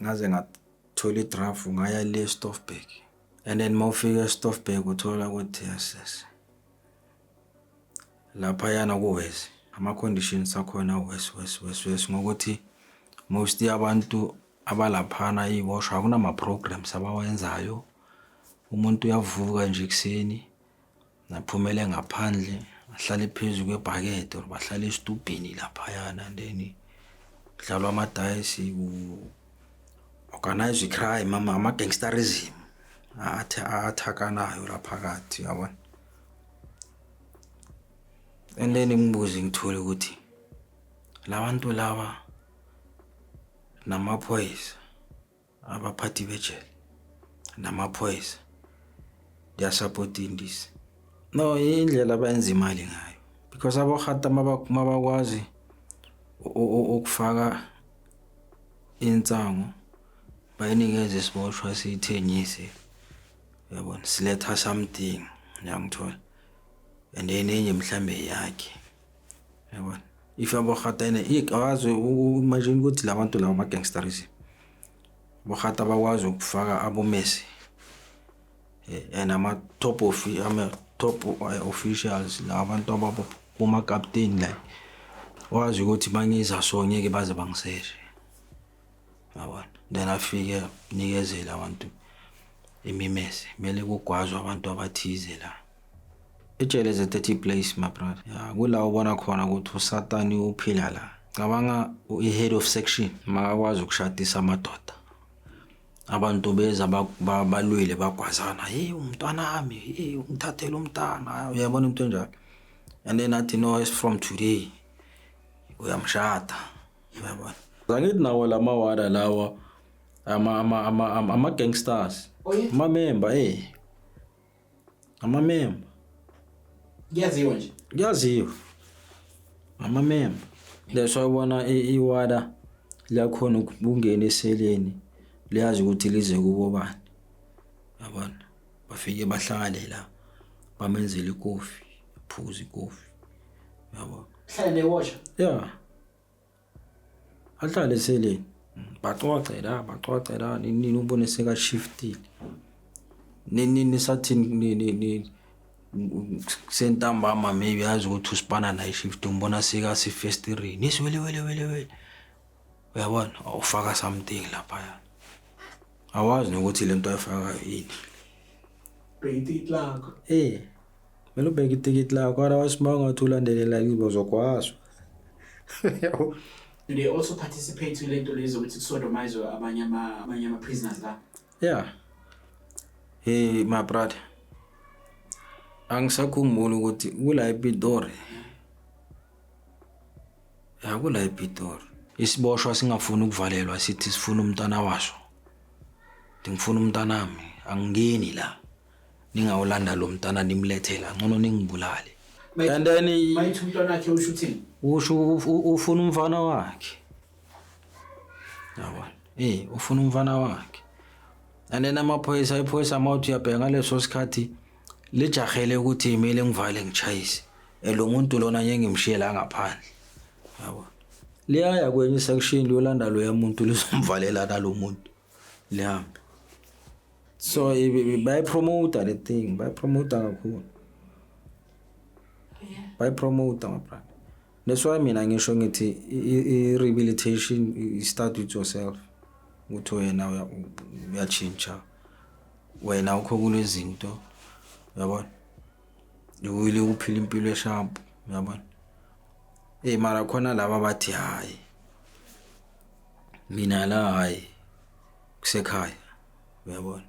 Ngaze ngathola i-draft, ngaya le Stoffberg, and then mawufika eStoffberg uthola ukuthi yes, laphayana ku-worse, ama-conditions akhona worse, worse, worse, worse, ngokuthi most yabantu abalaphana iy'boshwa akunama-programs abawenzayo. Umuntu uyavuka nje ekuseni, naphumele ngaphandle, ahlale phezu kwebhakede or bahlale esitubhini laphayana, and then kudlalwa amadayisi, ku-organize i-crime, ama-gangsterism athakanayo laphakathi, yabona. And then ngibuze, ngithole ukuthi labantu laba namaphoyisa, abaphathi bejele namaphoyisa, they are supporting this. No, indlela abayenza imali ngayo, because abahata mabakwazi ukufaka insango, bayinikeze isiboshwa siyithengise, uyabona, siletha something, uyangithola, and then enye mhlambe yakhe, yabona. If abohata ene awazi, imagine ukuthi labantu laba ama-gangsterism, bohata bakwazi ukufaka abomesi and ama-top officials la, abantu kuma-captain, like wazi ukuthi bangiza so ngeke baze bangiseshe, yabona. Then afike nikezele abantu imimese, kumele kugwazwe abantu abathize la. Ejele is a dirty place, my brother. Ya, kula ubona khona ukuthi uSatani uphila la. Cabanga i-head of section makakwazi ukushadisa amadoda, abantu beza balwile, bagwazana, "Hey, umntwanami, hey, ungithathele umntana," uyabona, into enjalo. And then athi, "No, it's from today uyamshada," uyabona. Angithi nawo lamawada lawa ama gangsters. Oh, yeah? Ama-member, ama-member. Kuyaziwa nje. Kuyaziwa, ama-member. That's why ubona iwada liyakhona ukungena eseleni, liyazi ukuthi lize kubo bani, yabona. Bafike bahlale la, bamenzele ikofi, phuza ikofi, yabo. Hlala newasha. Ya, ahlale eseleni, baxoxe la, baxoxe la, nini nini, ubone seka-shiftile, nini nini, sathi ni kusentambama, maybe yazi ukuthi usipana naye shift, umbona sekasefestirini, nisi wele wele wele wele, uyabona, ufaka something laphaya, awazi nokuthi lento ayifakayo yini. Bheka itikiti lakho. Kumele ubheke itikiti lakho, otherwise uma ungathi ulandelela kibo uzogwazwa. Yabo. Do they also participate kule nto lezi ukuthi kusodomizwe abanye ama-prisoners la? Yeah. Hey, my brother. Angisakhumbuli ukuthi kula ePitori. Ya, kula ePitori. Isiboshwa singafuni ukuvalelwa, sithi sifuna umntana waso. Ngifuna umntanami, angingeni la. Ningawulanda lo mntana nimlethela, ngcono ningibulale. And then Mayithi umntwana wakhe, usho uthini? Usho ufuna umfana wakhe, yabona, ufuna umfana wakhe. And then amaphoyisa, iphoyisa mawuthi uyabheka ngaleso sikhathi lijahele ukuthi kumele ngivale, ngitshayise lo muntu lona, ngeke ngimshiye la ngaphandle, yabo. Liyaya kwenye section, liyolanda loya muntu, lizomvalela nalo muntu, lihambe. So bayayipromota le thing, bayayipromota kakhulu, bayipromota, my brother. That's why mina ngisho ngithi i-rehabilitation i-start with yourself, ukuthi wena uyatshintsha, wena ukho kule zinto, uyabona, uyile ukuphila impilo esharp, uyabona. Mara khona laba bathi, "Hayi, mina la, hayi, kusekhaya," uyabona.